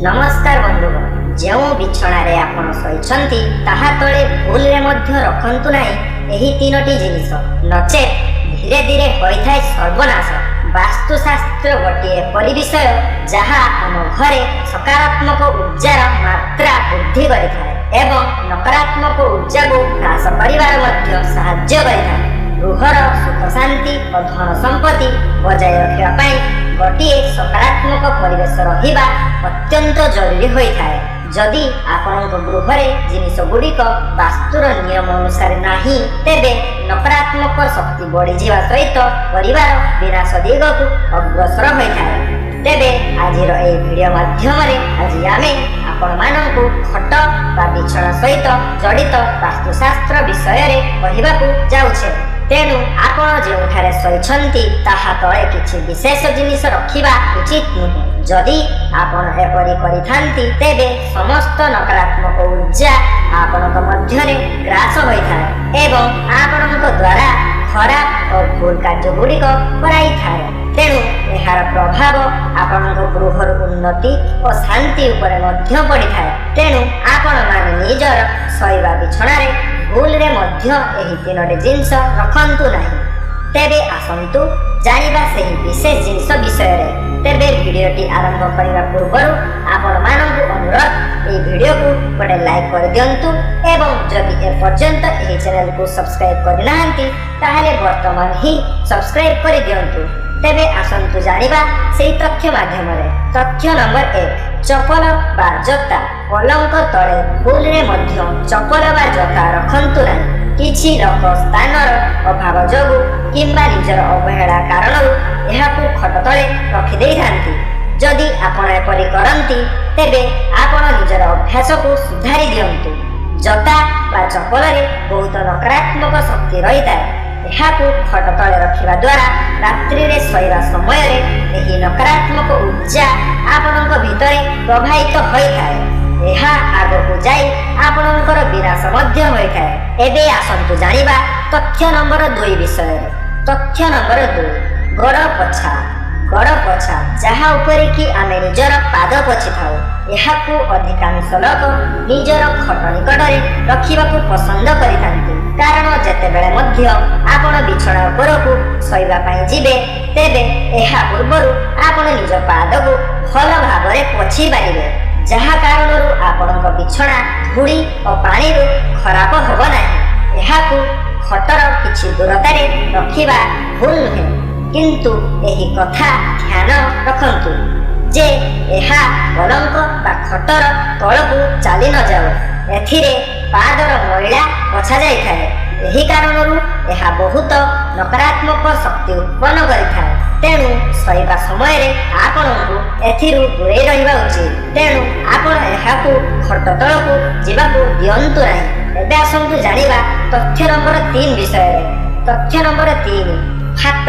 ନମସ୍କାର ବନ୍ଧୁଗଣ, ଯେଉଁ ବିଛଣାରେ ଆପଣ ଶୋଇଛନ୍ତି, ତାହା ତଳେ ଭୁଲରେ ମଧ୍ୟ ରଖନ୍ତୁ ନାହିଁ ଏହି ତିନୋଟି ଜିନିଷ, ନଚେତ୍ ଧୀରେ ଧୀରେ ହୋଇଥାଏ ସର୍ବନାଶ। ବାସ୍ତୁଶାସ୍ତ୍ର ଗୋଟିଏ ଏପରି ବିଷୟ, ଯାହା ଆମ ଘରେ ସକାରାତ୍ମକ ଉର୍ଜାର ମାତ୍ରା ବୃଦ୍ଧି କରିଥାଏ ଏବଂ ନକାରାତ୍ମକ ଉର୍ଜାକୁ ହ୍ରାସ କରିବାର ମଧ୍ୟ ସାହାଯ୍ୟ କରିଥାଏ। ଗୃହର ସୁଖ, ଶାନ୍ତି ଓ ଧନ ସମ୍ପତ୍ତି ବଜାୟ ରଖିବା ପାଇଁ ଗୋଟିଏ ସକାରାତ୍ମକ ପରିବେଶ ରହିବା ଅତ୍ୟନ୍ତ ଜରୁରୀ ହୋଇଥାଏ। ଯଦି ଆପଣଙ୍କ ଗୃହରେ ଜିନିଷ ଗୁଡ଼ିକ ବାସ୍ତୁର ନିୟମ ଅନୁସାରେ ନାହିଁ, ତେବେ ନକାରାତ୍ମକ ଶକ୍ତି ବଢ଼ିଯିବା ସହିତ ପରିବାର ବିନାଶ ଦିଗକୁ ଅଗ୍ରସର ହୋଇଥାଏ। ତେବେ ଆଜିର ଏହି ଭିଡ଼ିଓ ମାଧ୍ୟମରେ ଆଜି ଆମେ ଆପଣମାନଙ୍କୁ ଖଟ ବା ବିଛଣା ସହିତ ଜଡ଼ିତ ବାସ୍ତୁଶାସ୍ତ୍ର ବିଷୟରେ କହିବାକୁ ଯାଉଛେ। ତେଣୁ ଆପଣ ଯେଉଁଠାରେ ଶୋଇଛନ୍ତି, ତାହା ତଳେ କିଛି ବିଶେଷ ଜିନିଷ ରଖିବା ଉଚିତ ନୁହେଁ। ଯଦି ଆପଣ ଏପରି କରିଥାନ୍ତି, ତେବେ ସମସ୍ତ ନକାରାତ୍ମକ ଉର୍ଜା ଆପଣଙ୍କ ମଧ୍ୟରେ ଗ୍ରାସ ହୋଇଥାଏ ଏବଂ ଆପଣଙ୍କ ଦ୍ୱାରା ଖରାପ ଓ ଭୁଲ କାର୍ଯ୍ୟ ଗୁଡ଼ିକ କରାଇଥାଏ। ତେଣୁ ଏହାର ପ୍ରଭାବ ଆପଣଙ୍କ ଗୃହର ଉନ୍ନତି ଓ ଶାନ୍ତି ଉପରେ ମଧ୍ୟ ପଡ଼ିଥାଏ। ତେଣୁ ଆପଣମାନେ ନିଜର ଶୋଇବା ବିଛଣାରେ ଭୁଲରେ ମଧ୍ୟ ଏହି ତିନୋଟି ଜିନିଷ ରଖନ୍ତୁ ନାହିଁ। ତେବେ ଆସନ୍ତୁ ଜାଣିବା ସେହି ବିଶେଷ ଜିନିଷ ବିଷୟରେ। ତେବେ ଭିଡ଼ିଓଟି ଆରମ୍ଭ କରିବା ପୂର୍ବରୁ ଆପଣମାନଙ୍କୁ ଅନୁରୋଧ, ଏହି ଭିଡ଼ିଓକୁ ଗୋଟେ ଲାଇକ୍ କରିଦିଅନ୍ତୁ ଏବଂ ଯଦି ଏପର୍ଯ୍ୟନ୍ତ ଏହି ଚ୍ୟାନେଲକୁ ସବସ୍କ୍ରାଇବ୍ କରିନାହାନ୍ତି, ତାହେଲେ ବର୍ତ୍ତମାନ ହିଁ ସବସ୍କ୍ରାଇବ୍ କରିଦିଅନ୍ତୁ। ତେବେ ଆସନ୍ତୁ ଜାଣିବା ସେହି ତଥ୍ୟ ମାଧ୍ୟମରେ। ତଥ୍ୟ ନମ୍ବର 1, ଚପଲ ବା ଜୋତା। ପଲଙ୍କ ତଳେ ଭୁଲରେ ମଧ୍ୟ ଚପଲ ବା ଜୋତା ରଖନ୍ତୁ ନାହିଁ। କିଛି ଲୋକ ସ୍ଥାନର ଅଭାବ ଯୋଗୁଁ କିମ୍ବା ନିଜର ଅବହେଳା କାରଣରୁ ଏହାକୁ ଖଟ ତଳେ ରଖିଦେଇଥାନ୍ତି। ଯଦି ଆପଣ ଏପରି କରନ୍ତି, ତେବେ ଆପଣ ନିଜର ଅଭ୍ୟାସକୁ ସୁଧାରି ଦିଅନ୍ତୁ। ଜୋତା ବା ଚପଲରେ ବହୁତ ନକାରାତ୍ମକ ଶକ୍ତି ରହିଥାଏ। ଏହାକୁ ଖଟ ତଳେ ରଖିବା ଦ୍ୱାରା ରାତ୍ରିରେ ଶୋଇବା ସମୟରେ ଏହି ନକାରାତ୍ମକ ଉର୍ଜା ଆପଣଙ୍କ ଭିତରେ ପ୍ରବାହିତ ହୋଇଥାଏ। ଏହା ଆଗକୁ ଯାଇ ଆପଣଙ୍କର ବିନାଶ ମଧ୍ୟ ହୋଇଥାଏ। ଏବେ ଆସନ୍ତୁ ଜାଣିବା ତଥ୍ୟ ନମ୍ବର 2 ବିଷୟରେ। ତଥ୍ୟ ନମ୍ବର 2, ଗୋଡ଼ ପୋଛା। ଗୋଡ଼ ପୋଛା, ଯାହା ଉପରେ କି ଆମେ ନିଜର ପାଦ ପୋଛିଥାଉ, ଏହାକୁ ଅଧିକାଂଶ ଲୋକ ନିଜର ଖଟ ନିକଟରେ ରଖିବାକୁ ପସନ୍ଦ କରିଥାନ୍ତି। କାରଣ ଯେତେବେଳେ ମଧ୍ୟ ଆପଣ ବିଛଣା ଉପରକୁ ଶୋଇବା ପାଇଁ ଯିବେ, ତେବେ ଏହା ପୂର୍ବରୁ ଆପଣ ନିଜ ପାଦକୁ ଭଲ ଭାବରେ ପୋଛି ପାରିବେ, ଯାହା କାରଣରୁ ଆପଣଙ୍କ ବିଛଣା ଧୂଳି ଓ ପାଣିରୁ ଖରାପ ହେବ ନାହିଁ। ଏହାକୁ ଖଟର କିଛି ଦୂରତାରେ ରଖିବା ଭୁଲ ନୁହେଁ, କିନ୍ତୁ ଏହି କଥା ଧ୍ୟାନ ରଖନ୍ତୁ ଯେ ଏହା ପଲଙ୍କ ବା ଖଟର ତଳକୁ ଚାଲି ନଯାଉ। ଏଥିରେ ପାଦର ମଇଳା ପୋଛା ଯାଇଥାଏ। ଏହି କାରଣରୁ ଏହା ବହୁତ ନକାରାତ୍ମକ ଶକ୍ତି ଉତ୍ପନ୍ନ କରିଥାଏ। ତେଣୁ ଶୋଇବା ସମୟରେ ଆପଣଙ୍କୁ ଏଥିରୁ ଦୂରେଇ ରହିବା ଉଚିତ। ତେଣୁ ଆପଣ ଏହାକୁ ଖଟ ତଳକୁ ଯିବାକୁ ଦିଅନ୍ତୁ ନାହିଁ। ଏବେ ଆସନ୍ତୁ ଜାଣିବା ତଥ୍ୟ ନମ୍ବର 3 ବିଷୟରେ। ତଥ୍ୟ ନମ୍ବର 3, ଫାଟ।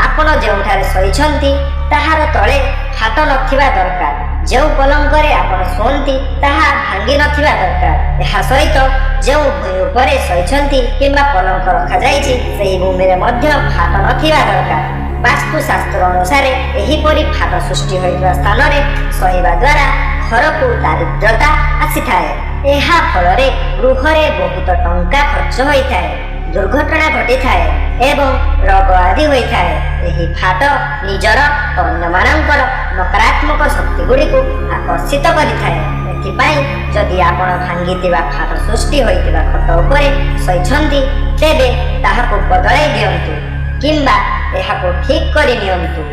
ଆପଣ ଯେଉଁଠାରେ ଶୋଇଛନ୍ତି, ତାହାର ତଳେ ଫାଟ ନଥିବା ଦରକାର। ଯେଉଁ ପଲଙ୍କରେ ଆପଣ ଶୁଅନ୍ତି, ତାହା ଭାଙ୍ଗି ନଥିବା ଦରକାର। ଏହା ସହିତ ଯେଉଁ ଭୂଇଁ ଉପରେ ଶୋଇଛନ୍ତି କିମ୍ବା ପଲଙ୍କ ରଖାଯାଇଛି, ସେହି ଭୂମିରେ ମଧ୍ୟ ଫାଟ ନଥିବା ଦରକାର। ବାସ୍ତୁଶାସ୍ତ୍ର ଅନୁସାରେ ଏହିପରି ଫାଟ ସୃଷ୍ଟି ହୋଇଥିବା ସ୍ଥାନରେ ଶୋଇବା ଦ୍ୱାରା ଘରକୁ ଦାରିଦ୍ରତା ଆସିଥାଏ। ଏହା ଫଳରେ ଗୃହରେ ବହୁତ ଟଙ୍କା ଖର୍ଚ୍ଚ ହୋଇଥାଏ, ଦୁର୍ଘଟଣା ଘଟିଥାଏ ଏବଂ ରୋଗ ଆଦି ହୋଇଥାଏ। ଏହି ଫାଟ ନିଜର ଓ ଅନ୍ୟମାନଙ୍କର ନକାରାତ୍ମକ ଶକ୍ତି ଗୁଡ଼ିକୁ ଆକର୍ଷିତ କରିଥାଏ। ଏଥିପାଇଁ ଯଦି ଆପଣ ଭାଙ୍ଗିଥିବା ଫାଟ ସୃଷ୍ଟି ହୋଇଥିବା ଖଟ ଉପରେ ଶୋଇଛନ୍ତି, ତେବେ ତାହାକୁ ବଦଳାଇ ଦିଅନ୍ତୁ କିମ୍ବା ଏହାକୁ ଠିକ୍ କରି ନିଅନ୍ତୁ।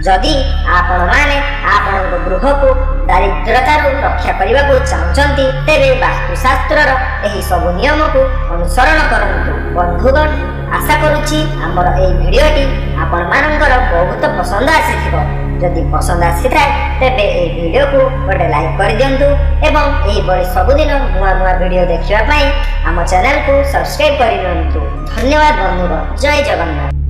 ଯଦି ଆପଣମାନେ ଆପଣଙ୍କ ଗୃହକୁ ଦାରିଦ୍ରତାରୁ ରକ୍ଷା କରିବାକୁ ଚାହୁଁଛନ୍ତି, ତେବେ ବାସ୍ତୁଶାସ୍ତ୍ରର ଏହି ସବୁ ନିୟମକୁ ଅନୁସରଣ କରନ୍ତୁ। ବନ୍ଧୁଗଣ, ଆଶା କରୁଛି ଆମର ଏହି ଭିଡ଼ିଓଟି ଆପଣମାନଙ୍କର ବହୁତ ପସନ୍ଦ ଆସିଥିବ। ଯଦି ପସନ୍ଦ ଆସିଥାଏ, ତେବେ ଏହି ଭିଡ଼ିଓକୁ ଗୋଟେ ଲାଇକ୍ କରିଦିଅନ୍ତୁ ଏବଂ ଏହିଭଳି ସବୁଦିନ ନୂଆ ନୂଆ ଭିଡ଼ିଓ ଦେଖିବା ପାଇଁ ଆମ ଚ୍ୟାନେଲକୁ ସବସ୍କ୍ରାଇବ୍ କରିନିଅନ୍ତୁ। ଧନ୍ୟବାଦ ବନ୍ଧୁଗଣ, ଜୟ ଜଗନ୍ନାଥ।